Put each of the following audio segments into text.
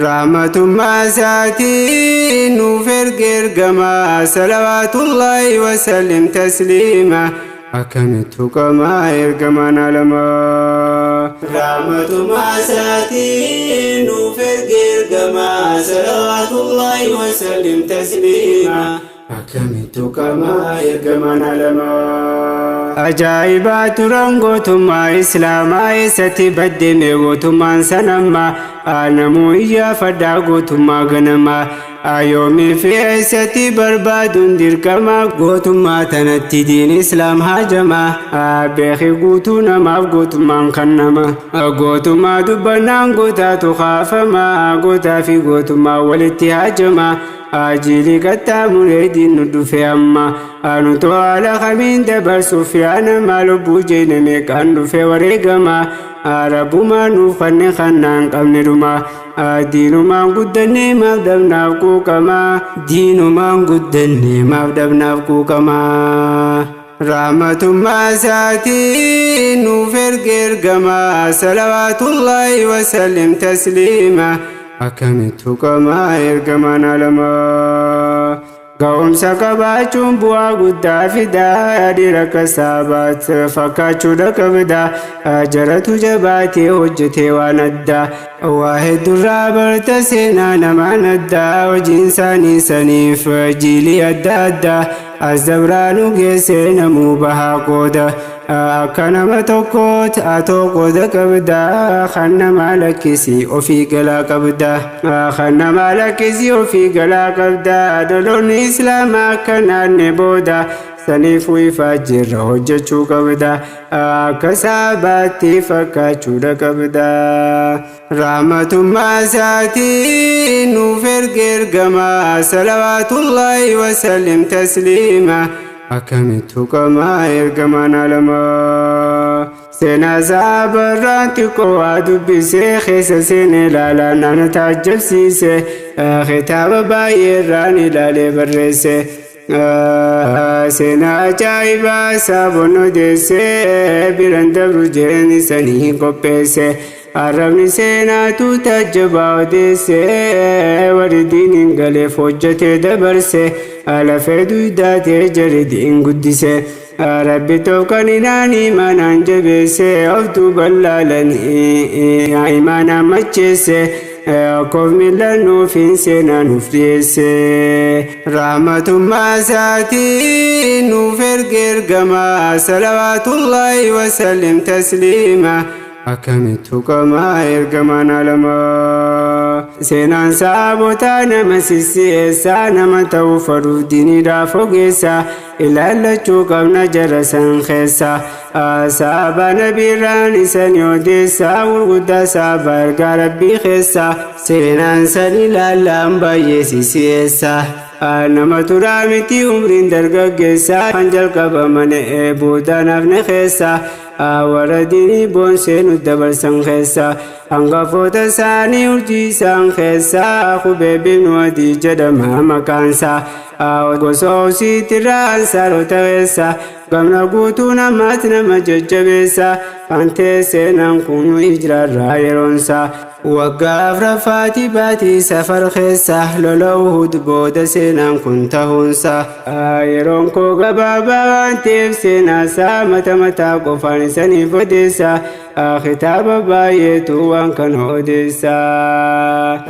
Rahmatummaa isaatiin nuuf erge ergamaa, salawaatullaahi wasallim tasliima. Akkamittu qamaa ergamaan alamaa. Rahmatummaa isaatiin nuuf erge ergamaa, salawaatullaahi wasallim tasliima. Akkamittu qamaa ergamaan alamaa. Ajaa'ibaa turan gootummaa Islaamaa, eessatti baddeme gootummaan sanammaa? Namuu iyyaafadhaa gootummaa ganamaa. Yoomii fi eessatti barbaaduun dirqama gootummaa tanatti diin Islaam haajamaa. Beeki guutuu namaaf gootummaan kan nama. Gootummaa dubbannaan gootaatu kaafamaa, gootaa fi gootummaa walitti haajamaa. Ajiilii qaxxaamuree diin nu dhufe amma. Nutu haala kamiin dabarsuuf yaanamaa, lubbuu jeene meeqaan dhufe wareegamaa. Rabbumaa nuuf kanne kannaan qabne dhuma. Diinumaan guddannee maaf dhabnaaf quuqamaa. Diinumaan guddannee maaf dhabnaaf quuqamaa. Rahmatummaa isaatiin nuuf erge ergamaa, salawaatullaahi wasallim tasliima. Akkamittu qamaa ergamaan alamaa. Ga'umsa qabaachuun bu'aa guddaa fidaa, dhiira akka saabaat fakkaachuudha qabda. Jaratu jabaatee hojjetee waan addaa. Waa hedduurraa barta seenaa namaan addaa, hojiin isaanii saniif jiilii adda addaa. As dabraanu geessee namuu bahaa qooda. Akka nama tokkooti atoo qooda qabda, kan namaa lakkisii ofii galaa qabda. Kan namaa lakkisii ofii galaa qabda. Loloonni Islaamaa akka naanne booda, saniifuu ifaa jirra hojjechuu qabda. Akka saabaatti fakkaachuudha qabda. Rahmatummaa isaatiin nuuf erge ergamaa, salawaatullaahi wasallim tasliima. Akkamittu qamaa ergamaan alamaa. Seenaa saabarraan xiqqoo waa dubbisee, keessa seenee ilaalaan ana taajjabsiise. Kitaaba baay'ee irraan ilaalee barreesse. Seenaa ajaa'ibaa saaboon odeessee, biran dabru jireen sanii qopheesse. Arrabni seenaatu taajjabaa odeesse, warri diiniin galeef hojjetee dabarse. Lafee duydaatee jarri diin guddise. Rabbi tokkaninaan imaanaan jabeesse, of duuban laalanii imaanaan macheesse. Akkoof mil'annuufiin seenaa nuuf dhiyeesse. Rahmatummaa isaatiin nuuf erge ergamaa, salawaatullaahi wasallim tasliima. Akkamittu qamaa ergamaan alamaa. Seenaan saabotaa nama sissi'eessaa, nama ta'uu fadhuuf diiniidhaaf ogeessa. Ilaallachuu qabna jara san keessa. Saaba nabiirraan isanii odeessaa, gurguddaa saaba ergaa rabbii keessa. Seenaan san ilaallaan baay'ee sissi'eessa. Nama turaa miti umriin dargaggeessa, kan jalqabaman boodaan hafne keessa. Warra diinii boonsee nu dabarsan keessa. Hangafoota isaanii urjii isaan keessa, Qubee binu Adii jedhama maqaansaa. Gosa Osiitirraa ansaarota keessa. Gamna guutuu namaat nama jajjabeessa. Kan ta'e seenaan kun hijiraarraa yeroonsaa. Waggaa afuraffaati baatii Safar keessa, lola Uhud booda seenaan kun ta'uunsa. Yeroon koo gabaabaa waan ta'eef seenaasaa mata mataa qofaan isaniif odeessa. Kitaaba baay'eetu waan kana odeessa.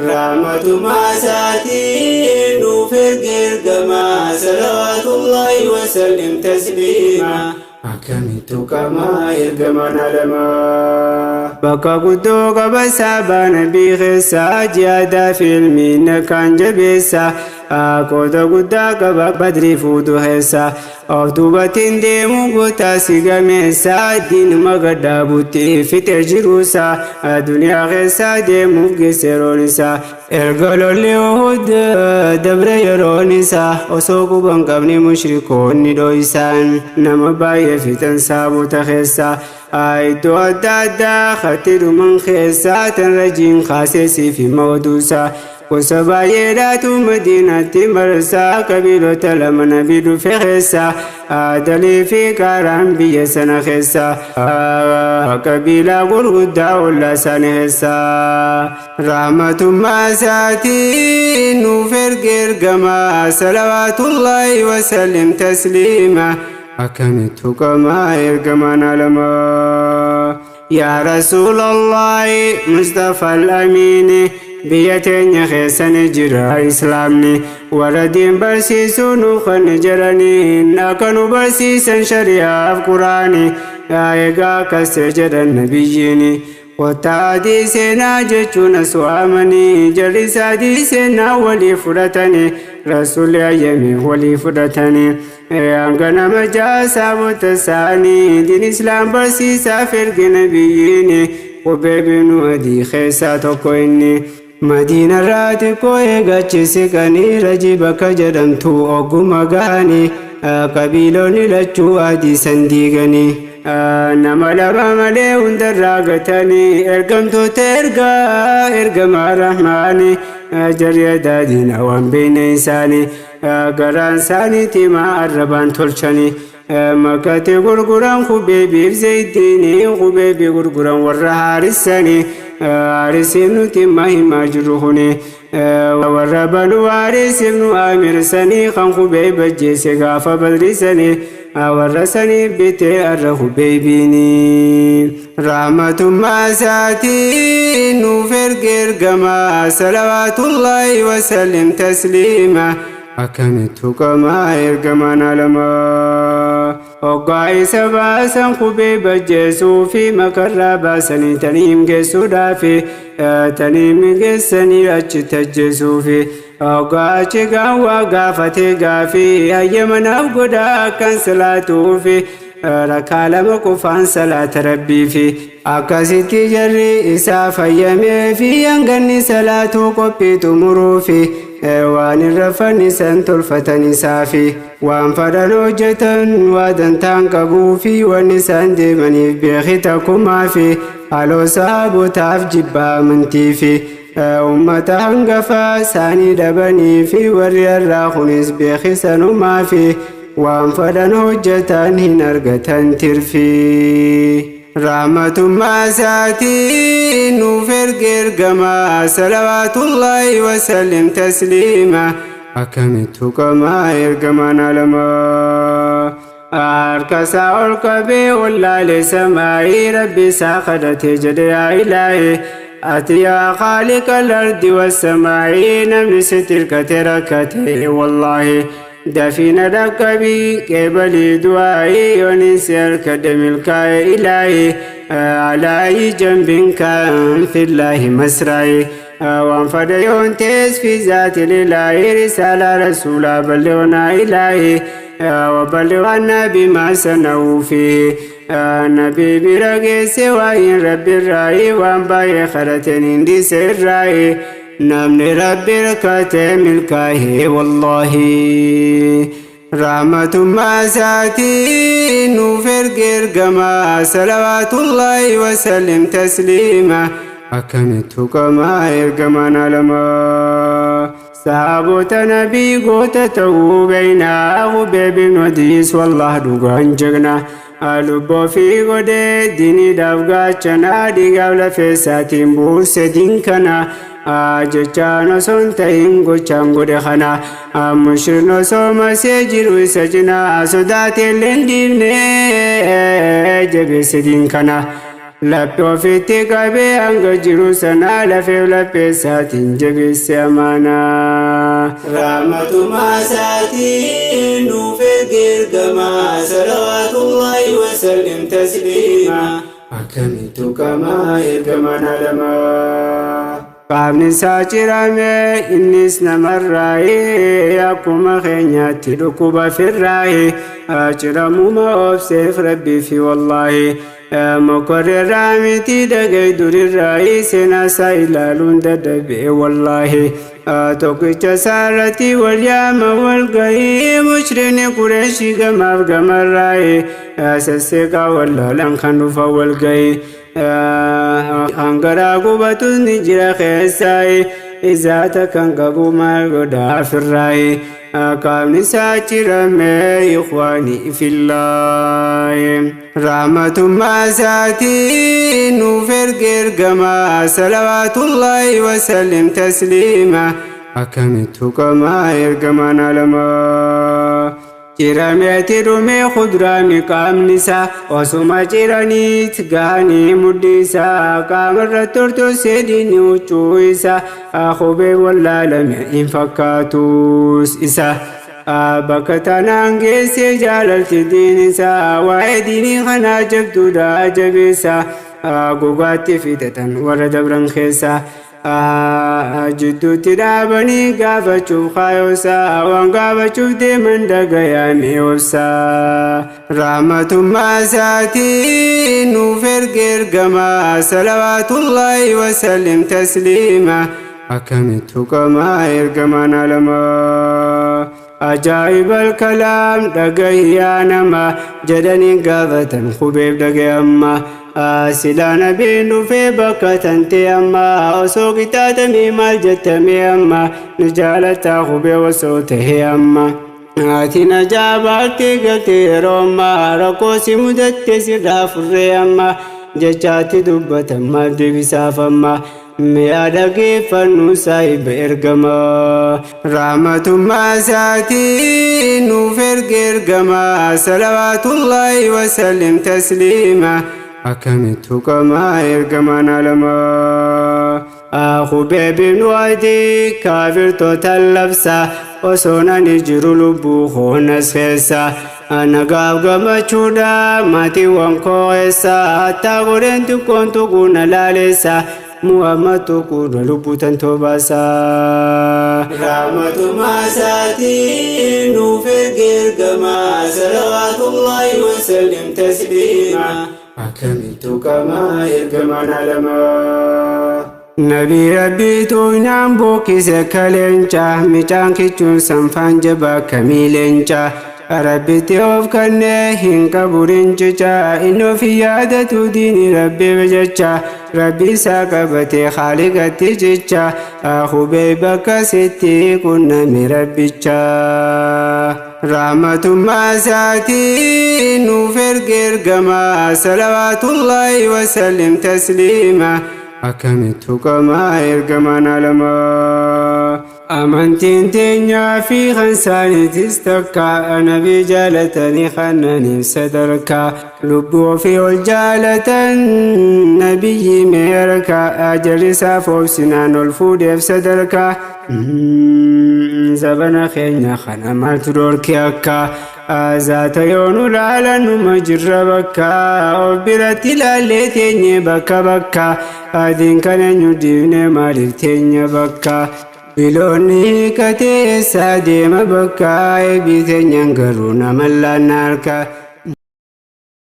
Rahmatumaa isaatiin nuuf erge ergamaa, salawaatullaahi wasallim tasliima. Akkamittu qamaa ergamaan alamaa. Bakka guddoo qaba saabaa nabii keessa, jihaadaa fi ilmiin kan jabeessa. Qooda guddaa qaba Badrii fuutu keessa. Of duubatiin deemuu gootaa si gameessa, diinuma gadhaabutti fixe jiruusa. Duniyaa keessa deemuuf geesse yeroon isaa. Erga lolli Uhud dabre yeroon isaa, osoo quban qabne mushrikoonni dho'isaan nama baay'ee fixan saabota keessa. Iddoo adda addaa katti dhuman keessaa tan rajiin kaasee siif hima oduusaa. Gosa baay'eedhaatu Madiinatti marsaa, qabiilota lama nabi dhufe keessa, Aadalii fi Qaaraan biyya sana keessa, qabiilaa gurguddaa ollaa isaanii keessa. Rahmatummaa isaatiin nuuf erge ergamaa, salawaatullaahi wasallim tasliima. Akkamitti tuqamaa ergamaan alamaa. Yaa Rasuulallaahi Mustafa al-Amiini, biyya teenya keessa ni jira islaamni, warra diin barsiisuu nu kan jedhaniin akka nu barsiisan shari'aaf quraani. Egaa akkasee jedhan nabiyyiini. Kottaa adii seenaa jechuun as waamanii, jarri adii seenaa walii fudhatanii, rasuulli ayyamee walii fudhatanii. Hanga nama 6 saabota isaanii diin islaam barsiisaaf erge nabiyyiini. Qubee binu Adii keessaa tokko inni. Madiinarraa xiqqoo eegachi siqanii, Raji bakka jedhamtu ogguma gahanii, qabiilonni lachuu adii san diiganii. Nama lama malee hundarraa gatanii, ergamtoota ergaa ergamaa rahmaanii. Jarri adaadiina waan beeyna isaanii, garaan isaanii timaa arrabaan tolchanii. Makate gurguran Qubeebiif Zaydiini, Qubeebii gurguran warra Haarissanii. Haarisiin nuti himaa himaa jirru kuni warra Banu Haaris ibnu Amir sanii, kan Qubeeb ajjeese gaafa Badrisanii, warra sanii bitee arra Qubeebiini. Rahmatummaa isaatiin nuuf erge ergamaa, salawaatullaahi wasallim tasliima. Akkamitti tuqamaa ergamaan alamaa. Hoggaa isa baasan Qubee bajjeesuu fi makarraa baasanii Taniim geessuudhaafi, Taniim geessanii achitti ajjeesuufi. Hoggaa achi gaawwaa gaafatee gaafii hayyama naaf godhaa akkan salaatuufi, rakaa 2 qofaan salaata rabbiifi. Akkasitti jarri isaa fayyamee fi hanganni salaatuu qophii xumuruufi, waan irra fannisan tolfatan isaafi. Waan fadhan hojjetan waa dantaan qabuu fi wanni isaan deemaniif beeki takkumaa fi haloo saabotaaf jibbaa amantii fi ummata hangafaa isaanii dhabanii fi warri har'aa kunis beeki sanumaa fi waan fadhan hojjetan hin argatan tirfii. Rahmatummaa isaatiin nuuf erge ergamaa, salawaatullaahi wasallim tasliima. Akkamitti tuqamaa ergamaan alamaa. Harka isaa ol qabee wallaale samaayii, rabbi isaa kadhatee jedhe: "Yaa ilaahi, ati yaa khaaliqa al-ardi wasamaayii, namni sitti hirkate rakkate wallaahi, dafiina dhaqqabii qeebalii du'aayii, yooniin si harkadhe milkaa'e ilaahi, alaayi jambin kan fillaahi masraayi, waan fadha yoon tees fi zaati lilaahi, risaalaa rasuulaa ballewnaa ilaahi, وبلغنا بما صنعوا فيه." Nabii bira geesse waa'in rabbi irraayi, waan baay'ee kadhateen hindi sirraayi, namni rabbi hirkate milkaa'e wallaahi. Rahmatummaa isaatiin nuuf erge ergamaa, salawaatullaahi wasallim tasliima. Akkamitti tuqamaa ergamaan alamaa. Sahaabota nabii goota ta'uu beeynaa, Qubeeb ibn Adiis wallah dhugaan jagna. Lubboo fi godhee diiniidhaaf gaachanaa, dhiigaaf lafeessaatiin buuse diin kana. Jechaan osoo hin ta'in gochaan godhe kana. Mushriin osoo masee jiru isa cinaa, sodaatee illee hin dhiifne, jabeesse diin kana. Laphee ofitti qabee hanga jiru sanaa, lafee lapheessaatiin jabeesse amaanaa. Rahmatumaa isaatiin nuuf erge ergamaa, salawaatullaahi wasallim tasliima. Akkamitti tuqamaa ergamaan alamaa. Qaamni isaa cirame innis namarraayi, akkuma keenyaatti dhukkuba firraayi, ciramuma obseef rabbii fi wallaahi. Mokorreerraa miti dhagay durirraayi, seenaa isaa ilaaluun dadhabee wallaahi. Tokkicha isaarratti wal yaama wal gahii, mushrikni Qureeshii gamaaf gamarraayi, sasseeqaa wallaalan kan dhufa wal gahii. Hangaraa gubatus ni jira keessaayi. Izaata kan qabu maal godhaa firraayi qaamni isaa ciramee ikhwaanii fillaayi. Rahmatummaa isaatiin nuuf erge ergamaa salawaatullaahi wasallim tasliima. Akkamittu qamaa ergamaan alamaa. Cirameeti dhumee kuduraami qaamni isaa osuma ciraniit gahanii mudhii isaa qaamarra tortorsee diinni huccuu isaa kophee wallaalame hin fakkaatus isa. Bakka tanaan geessee jaalalti diin isaa waa'ee diinii kanaa jabduudha jabeessa gogaatti fidatan warra dabran keessa. Jidduutti dhaabanii gaafachuuf kaayoosaa waan gaafachuuf deeman dhagayaame obsaa. Rahmatummaa isaatiin nuuf erge ergamaa salawaatullaahi wasallim tasliima. Akkamittu qamaa ergamaan alamaa. Ajaa'iba kalaam dhagahiyaa nama jedhanii gaafatan qubeef dhagayamma. Silaa nabiin dhufee bakka tantee amma osoo qixaatamee maal jettamee amma nu jaalataa qubee osoo tahee amma. Ati na jaabaatti galtee yeroo ammaa rakkoo si mudatte sirraa furree amma jechaatti dubbatan maal deebisaaf amma. Mi'a dhageeffannu saahiba ergamaa. Rahmatummaa isaatiin nuuf erge ergamaa salawaatullaahi wasallim tasliima. Akkamittu qamaa ergamaan alamaa. Kophee ibnu Adii kaafirtoota labsa osoo nani jiru lubbuu koonas keessa. Nagaaf gammachuudha maatiiwwan koo eessa hattaa godheen xiqqoon tuquu na laaleessa. Muhammad tuquudha lubbuu tantoo baasa. Rahmatummaa isaatiin nuuf erge ergamaa salawaatullaahi wasallim tasliima. Akkamittu qamaa ergamaan alamaa. Nabii Rabbii tuunaan bokkise kaleenca micaan kichuun sanfaan jabaa kamii leenca. Rabbitti of kennee hin qabu rincica inni ofii yaadatu diini rabbi jecha rabbi isaa qabatee haaliqatti jecha hubee bakka sitti qunname rabbicha. Rahmatummaa isaatiin nuuf erge ergamaa salawaatullaahi wasallim tasliima. Akkamittu qamaa ergamaan alamaa. Amantiin teenyaa fi kan isaaniitis takka nabii jaalatanii kannaniif sadarkaa lubbuu ofii ol jaalatan nabiyyi meerka ajallisaaf obsinaan ol fuudheef sadarkaa. Zabana keenya kana maaltu dhorke akka zaata yoo nu laalanuma jirra bakka of biratti ilaallee teenye bakka bakka adiin kan eenyu dhiifne maaliif teenya bakka. Biloonni hiikatee eessaa deema bakka eebbii teenyaan garuu nama laanna harka.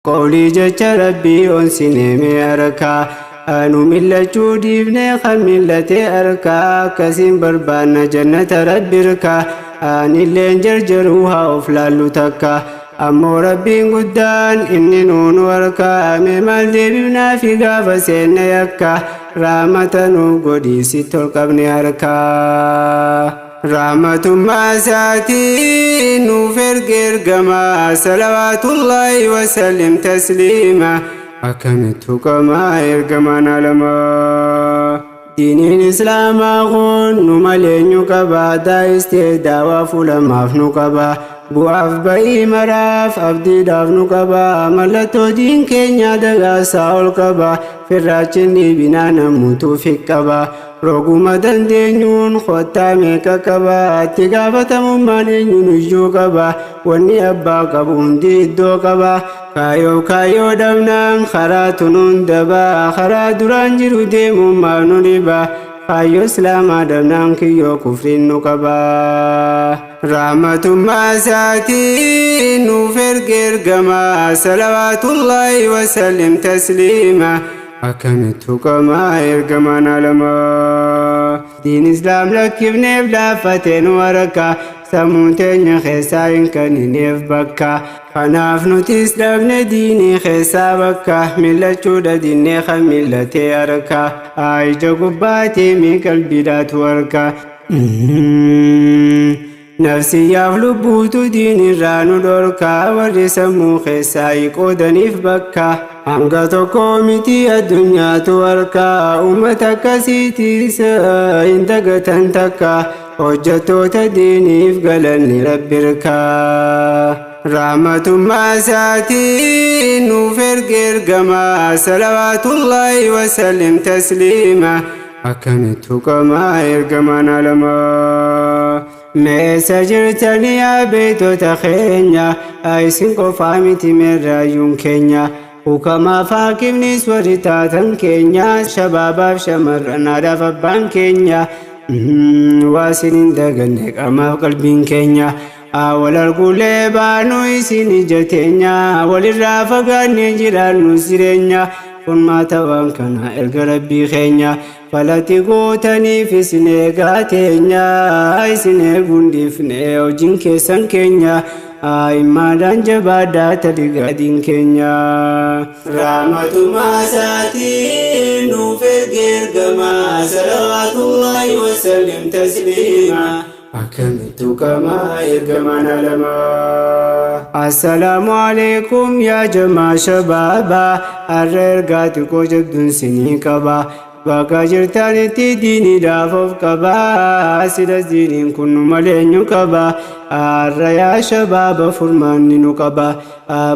Qawlii jecha rabbii onsineeme harka. Anu millachuu dhiifnee kan millatee harka akkasiin barbaanna jannata rabbi harka. Anilleen jarjaruu haa of laallu takka. Ammoo rabbiin guddaan inni nuunu harka mee maal deebifnaa fi gaafa seenne yakka. Rahmata nuuf godhii sitti ol qabne harka. Rahmatummaa isaatiin nuuf erge ergamaa salawaatullaahi wasallim tasliima. Akkamittu qamaa ergamaan alamaa. Diiniin islaamaa kun nu malee eenyu qaba daa'istee daawaa fuulamaaf nu qaba. Bu'aaf ba'ii maraaf abdiidhaaf nu qaba mallattoo diin keenya dagaasaa ol qaba firraachin dhiibinaa namuutuuf qaba. Roguma dandeenyuun kottaa meeqa qaba itti gaafatamummaan eenyuun iyyuu qaba wanni abbaa qabu hundi iddoo qaba. Kaayyoo kaayyoo dhabnaan karaa tunuun daba karaa duraan jiru deemuun maaf nu dhiba. Kaayyoo islaamaa dhabnaan kiyyoo kufriin nu qaba. Rahmatummaa isaatiin nuuf erge ergamaa salawaatullaahi wasallim tasliima. Akkamittu qamaa ergamaan alamaa. Diin islaam lakkifneef laaffatee nu harka sammuun teenya keessaa hin kennineef bakka. Kanaaf nutis dhabne diinii keessaa bakka millachuudha dinnee kan millatee harka. Ija gubbaatii mi qalbiidhaatu harka. Nafsiyyaaf lubbuutu diinirraa nu dhorka, warri sammuu keessaa qoodaniif bakka. Hanga tokko miti addunyaatu harka, uummata akkasiitiis hin dagatan takka. Hojjettoota diiniif galanni rabbi hirkaa. Rahmatummaa isaatiin nuuf erge ergamaa, salawaatullaahi wasallim tasliima. Akkamittu qamaa ergamaan alamaa. Meessa jirtanii yaa beektota keenya, isin qofaa miti meerraayyuun keenya. Hukamaaf haakimnis warri taatan keenya, shabaabaaf shamarran haadhaaf abbaan keenya. Waa isin hin daganne qaamaaf qalbiin keenya. Wal arguulee baanu isin ija teenya, walirraa fagaannee jiraannu jireenya. Furmaata waan kana erga rabbii keenya. Falatti gootaniif isin eegaa teenya, isin eeguun dhiifne hojiin keessan keenya. Imaadhaan jabaadhaa taligaadiin keenya. Rahmatumaa isaatiin nuuf erge ergamaa, salawaatullaahi wasallim tasliima. Akkamittu qamaa ergamaan alamaa. Assalaamu alaikum yaa jamaa shabaabaa, har'a ergaa xiqqoo jabduun sinii qaba. Bakka jirtanitti diiniidhaaf of qabaa, silas diiniin kun nu malee eenyu qaba? Har'a yaa shabaaba furmaanni nu qaba.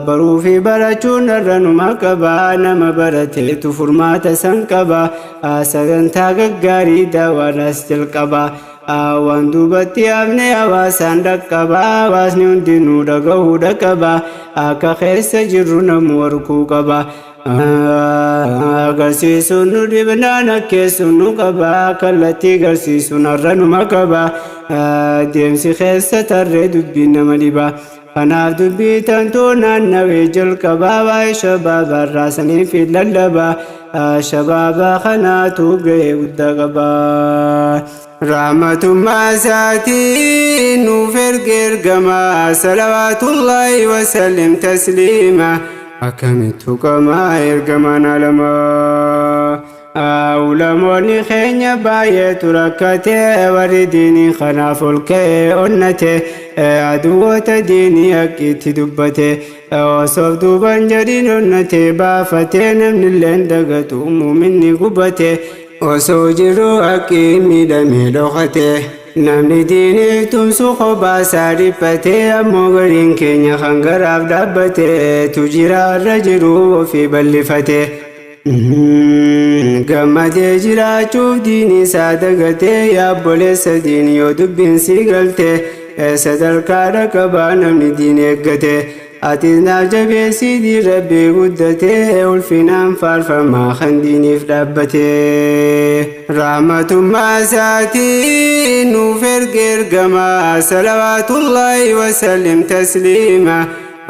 Baruu fi barachuun har'a numa qaba, nama barateetu furmaata san qaba. Sagantaa gaggaarii daawwaadhaas jalqaba. Waan duubatti hafne hawaasaan dhaqqaba, hawaasni hundinuu dhagahuudha qaba. Akka keessa jirru namu arguu qaba. Agarsiisuun nu dhibnaan akkeessuun nu qaba, kallattii agarsiisuun har'a numa qaba. Deemsi keessa tarree dubbiin nama dhiba. Kanaaf dubbii tantuu naannawee jalqabaa, waa'ee shabaabaa irraa saniif lallaba. Shabaabaa kanaatu ga'ee guddaa qaba. Rahmatummaa isaatiin nuuf erge ergamaa, salawaatullaahi wasallim tasliima. Akkamittu qamaa ergamaan alamaa. Ulamoonni keenya baay'eetu rakkate, warri diinii kanaaf ol ka'ee onnate, aduwwoota diinii haqqiitti dubbate, osoof duuban jedhin onnate baafate, namni illee dagatu muuminni gubate, osoo jiru haqqii miidhamee dhokate. Namni diiniif tumsu kophaa isaa dhiphate, ammoo gariin keenya kan garaaf dhaabbate tu jira irra jiru ofii bal'ifate. Gammadee jiraachuuf diinii isaa dagatee, yaa obboleessa diinii yoo dubbiin sii galte, sadarkaadha qabaa namni diin eeggate. Atis naaf jabeessii diin rabbii guddate, ulfinaan faarfamaa kan diiniif dhaabbate. Rahmatummaa isaatiin nuuf erge ergamaa, salawaatullaahi wasallim tasliima.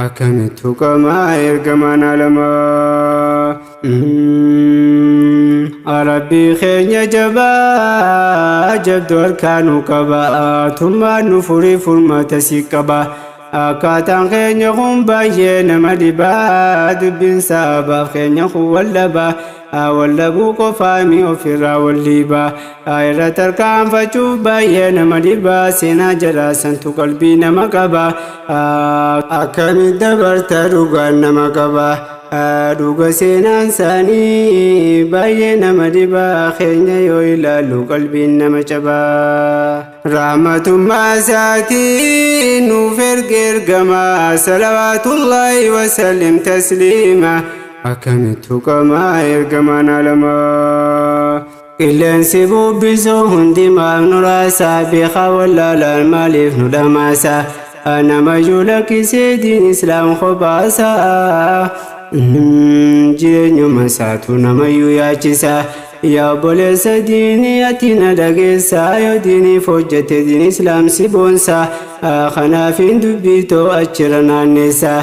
Akkamittu qamaa ergamaan alamaa. Rabbii keenya jabaa jabdu harkaa nu qaba, tummaan nu furii furmaata si qaba. Akkaataan keenya kun baay'ee nama dhibaa, dubbiin sabaaf keenya kun wallaba. Wallabuu qofaa mi ofirraa walliibaa, irra tarkaanfachuuf baay'ee nama dhibaa, seenaa jalaa santu qalbii nama qaba. Akkamitti dabarta dhugaan nama qaba? Dhuga seenaan isaanii baay'ee nama dhibaa, keenya yoo ilaallu qalbiin nama cabaa. Rahmatummaa isaatiin nuuf erge ergamaa, salawaatullaahi wasallim tasliima. Akkamittu qamaa ergamaan alamaa. Qilleensi bubbisu hundi maaf nu raasaa? Beekaa wallaalaan maaliif nu dhamaasa? Namayyuu lakkisee diin islaam kophaasaa. Jireenyuma isaatu namayyuu yaachisa. Yaa obboleessa diinii ati na dhageessaa, yoo diiniif hojjete diin islaam si boonsa. Kanaafin dubbii too achirra naanneessa.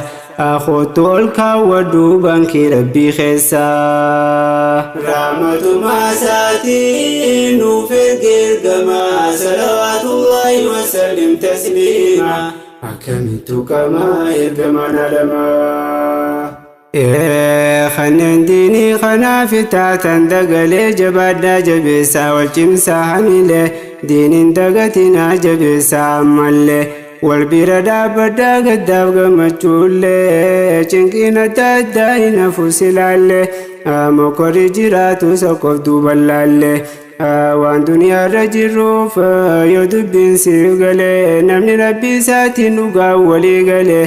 Kootu ol kaawwadhu baankii rabbii keessaa. Rahmatumaa isaatiin nuuf erge ergamaa, salawaatullaahi wasallim tasliima. Akkamittu qamaa ergamaan alamaa. Kanneen diinii kanaaf taatan dagalee jabaadhaa, jabeessaa wal cimsaa, hamilee diiniin dagatinaa, jabeessaa ammallee wal bira dhaabbadhaa, gaddaaf gammachuullee cinqiin adda addaa hin hafu silaallee, mokorri jiraatu soqof duuban laallee. Waan duniyaarra jirruuf yoo dubbiin siif galee, namni Rabbii isaatiin dhugaa walii galee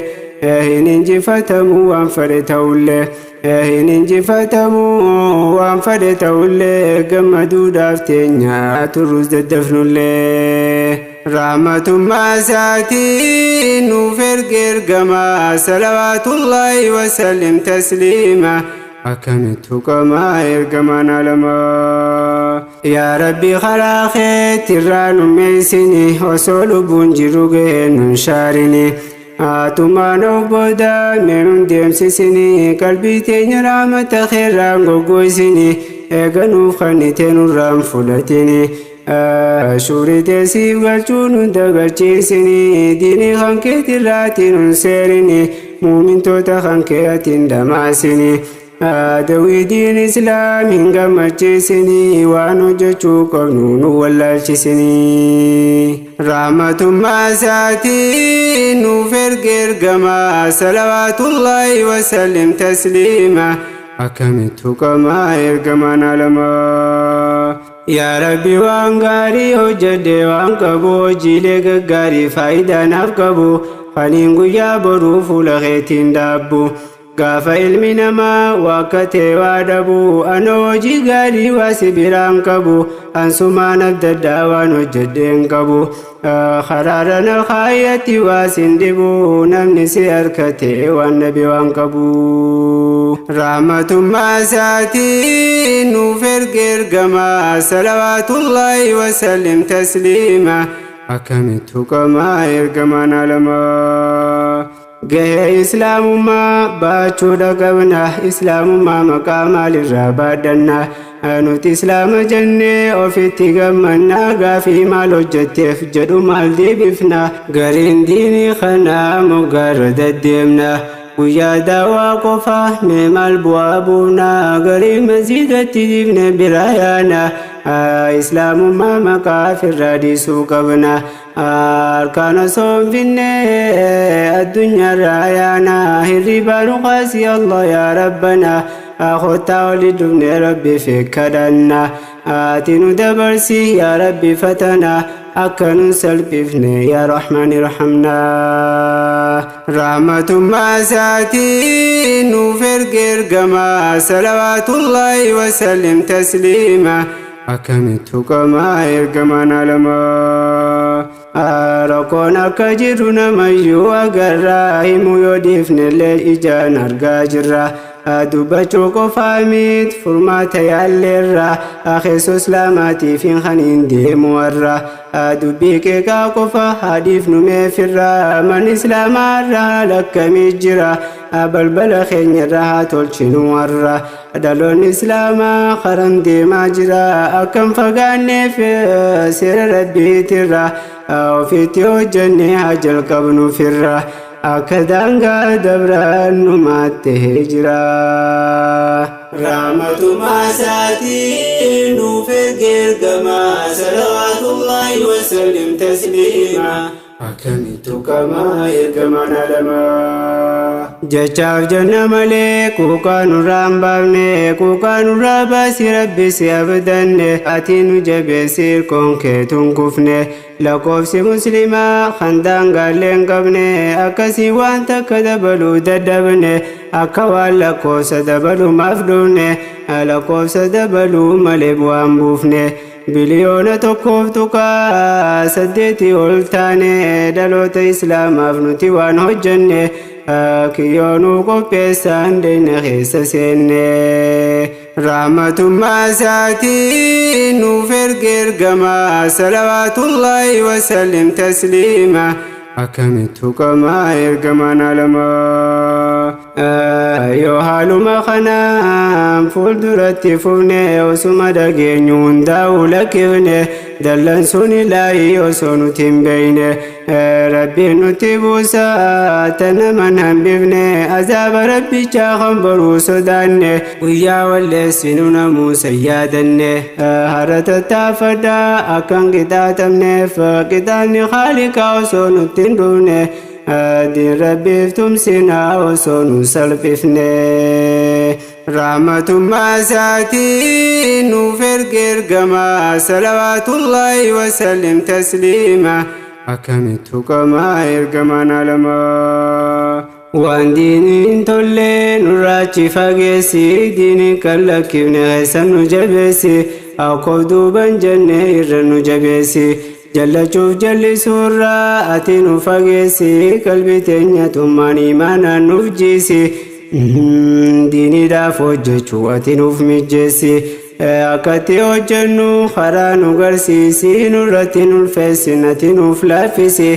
hin injifatamu waan fedhe ta'ullee, hin injifatamu waan fedhe ta'ullee, gammaduudhaaf teenya turrus daddafnullee. Rahmatummaa isaatiin nuuf erge ergamaa, salawaatullaahi wasallim tasliima. Akkamittu qamaa ergamaan alamaa. Yaa Rabbi, karaa keetirraa nu meeysini, osoo lubbuun jiru gahee nun shaarini. Haatumaan of booda meenuun deemsisini, qalbii teenya rahmata keerraan goggoysini, eeganuuf kannitee nurraan fudhatini. Shuurii teessiif galchuu nun dagalchiisini, diinii kan keetirraatiin nun seerini, muumintoota kan keetiin dhamaasini. Dawii diin Islaam hin gammachiisini, waan hojjechuu qabnu nu wallaalchisini. Rahmatummaa isaatiin nuuf erge ergamaa, salawaatullaahi wasallim tasliima. Akkamittu qamaa ergamaan alamaa. Yaa Rabbi, waan gaarii hojjedhe waan qabu, hojiilee gaggaarii faayidaa naaf qabu, kaniin guyyaa boruu fuula keetiin dhaabbu. Gaafa ilmi namaa waakkatee waa dhabu, ana hojii gaarii waa si biraan qabu, ansumaan adda waan hojjedheen qabu. Karaara na kaayyatti waa sin dhibu, namni si harkate waan nabi waan qabu. Rahmatummaa isaatiin nuuf erge ergamaa, salawaatullaahi wasallim tasliima. Akkamittu qamaa ergamaan alamaa. Gahee Islaamummaa baachuudha qabna, Islaamummaa maqaa maalirraa baadhanna? Nuti Islaama jennee ofitti gammanna, gaafii maal hojjetteef jedhu maal deebifna? Gariin diinii kanaa moggaarra deddeemna. Guyyaa daawaa qofa mee maal bu'aa buufna? Garii masjiidatti dibne biraa yaana. Islaamummaa maqaa firraa dhiisuu qabna. Harkaan osoo hin finne addunyaarraa yaana. Hirribaa nu kaasi Allah yaa Rabbana. Kottaa oli dhufne Rabbi kadhanna. Ati nu dabarsi yaa Rabbi fatana. Akka nun salphifne yaa Rahmaan irhamnaa. Rahmatummaa isaatiin nuuf erge ergamaa, salawaatullaahi wasallim tasliima. Akkamittu qamaa ergamaan alamaa. Rakkoon akka jiru namayyuu agarraa, himuu yoo dhiifnellee ijaan argaa jirra. Dubbachuu qofaa miti, furmaata yaalleerra, keessoo Islaamaatiif kan hin deemu warra. Dubbii qeeqaa qofa haadhiif nu meefirra, man Islaamaarra haala akkamii jira? Balbala keenyarra haa tolchinu warra. Dhaloonni Islaamaa karan deemaa jira, akkam fagaanneef seera Rabbiitirra? Ofitti hojjennee haa jalqabnu firra, akka daangaa dabraan numaatti jira. Rahmatumaa isaatiin nuuf erge ergamaa, salawaatullaahi wasallim tasliima. Akkamittu qamaa ergamaan alamaa. Jechaaf jenna malee quuqaa nurraa hin baafne, quuqaa nurraa baasi Rabbi si abdanne, ati nu jabeessi hirkoon keetuun kufne. Lakkoofsi Muslimaa kan daangaallee hin qabne, akkasii waan takka dabaluu dadhabne, akka waan lakkoofsa dabalumaaf dhufne, lakkoofsa dabaluu malee bu'aan buufne. 1.8 biliyoona ol taane, dhaloota Islaamaaf nuti waan hojjenne, kiyyoonuu qopheessaan deenya keessa seenne. Rahmatummaa isaatiin nuuf erge ergamaa, salawaatullaahi wasallim tasliima. Akkamittu qamaa ergamaan alamaa. Yoo haaluma kanaan fuulduratti fufne, osuma dhageenyu hundaa'u lakkifne. Dallansuun ilaahii osoo nuti hin beeyne, Rabbiin nutti buusaa ta naman hambifne. Azaaba rabbichaa kan boruu sodaanne, guyyaa walleessinu namuusa yaadanne. Hara tattaafadhaa akkan qixaaxamneef, qixaanni Khaaliqaa osoo nutti hin dhufne. Diin Rabbiif tumsinaa osoo nu salphifne. Rahmatummaa isaatiin nuuf erge ergamaa, salawaatullaahi wasallim tasliima. Akkamittu qamaa ergamaan alamaa? Waan diinii hin tolle nurraachi fageessi, diinii kan lakkifne keessa nu jabeessi, akkoof duuban jenne irra nu jabeessi. Jallachuuf jallisuurraa ati nu fageessi, qalbii teenya tummaan imaanaan nuuf jiisi. Diiniidhaaf hojjechuu ati nuuf mijjeessi, akkatti hojjennu karaa nu garsiisi. Nurratti nulfeessin, ati nuuf laaffisi,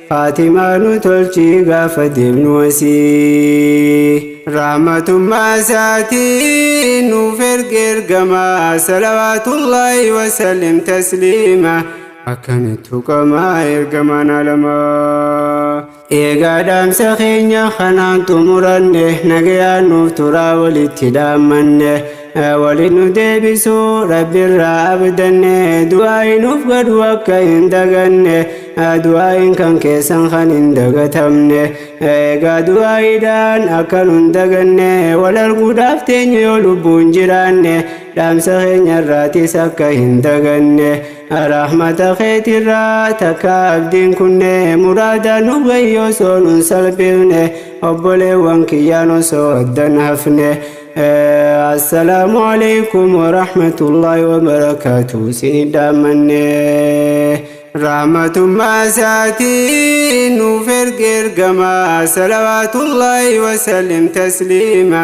Faatimaa nu tolchi gaafa deemnu asii. Rahmatummaa isaatiin nuuf erge ergamaa, salawaatullaahi wasallim tasliima. Akkamittu qamaa ergamaan alamaa? Eegaa dhaamsa keenya kanaan xumuranne, nagayaan nuuf turaa walitti dhaammanne. Waliin nu deebisuu Rabbirraa abdanne, du'aayi nuuf godhu akka hin daganne, du'aayin kan keessan kan hin dagatamne. Eegaa du'aayiidhaan akka nun daganne, wal arguudhaaf teenya yoo lubbuun jiraanne, dhaamsa keenya irraatis akka hin daganne. Rahmata keetirraa takka abdiin kunne, muraada nu gayyoo osoo nun salphifne, obboleewwan kiyyaan osoo addan hafne. Assalaamu alaikum warahmatullaahi wabarakaatu isin dhaammanne. Rahmatummaa isaatiin nuuf erge ergamaa, salawaatullaahi wasallim tasliima.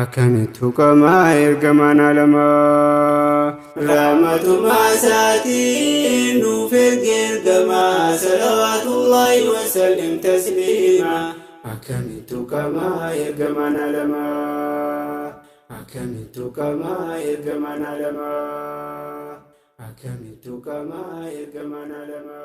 Akkamittu qamaa ergamaan alamaa? Rahmatummaa isaatiin nuuf erge ergamaa, salawaatullaahi wasallim tasliima. Akkamittu qamaa ergamaan alamaa? Akkamittu qamaa ergamaan alamaa? Akkamittu qamaa ergamaan alamaa?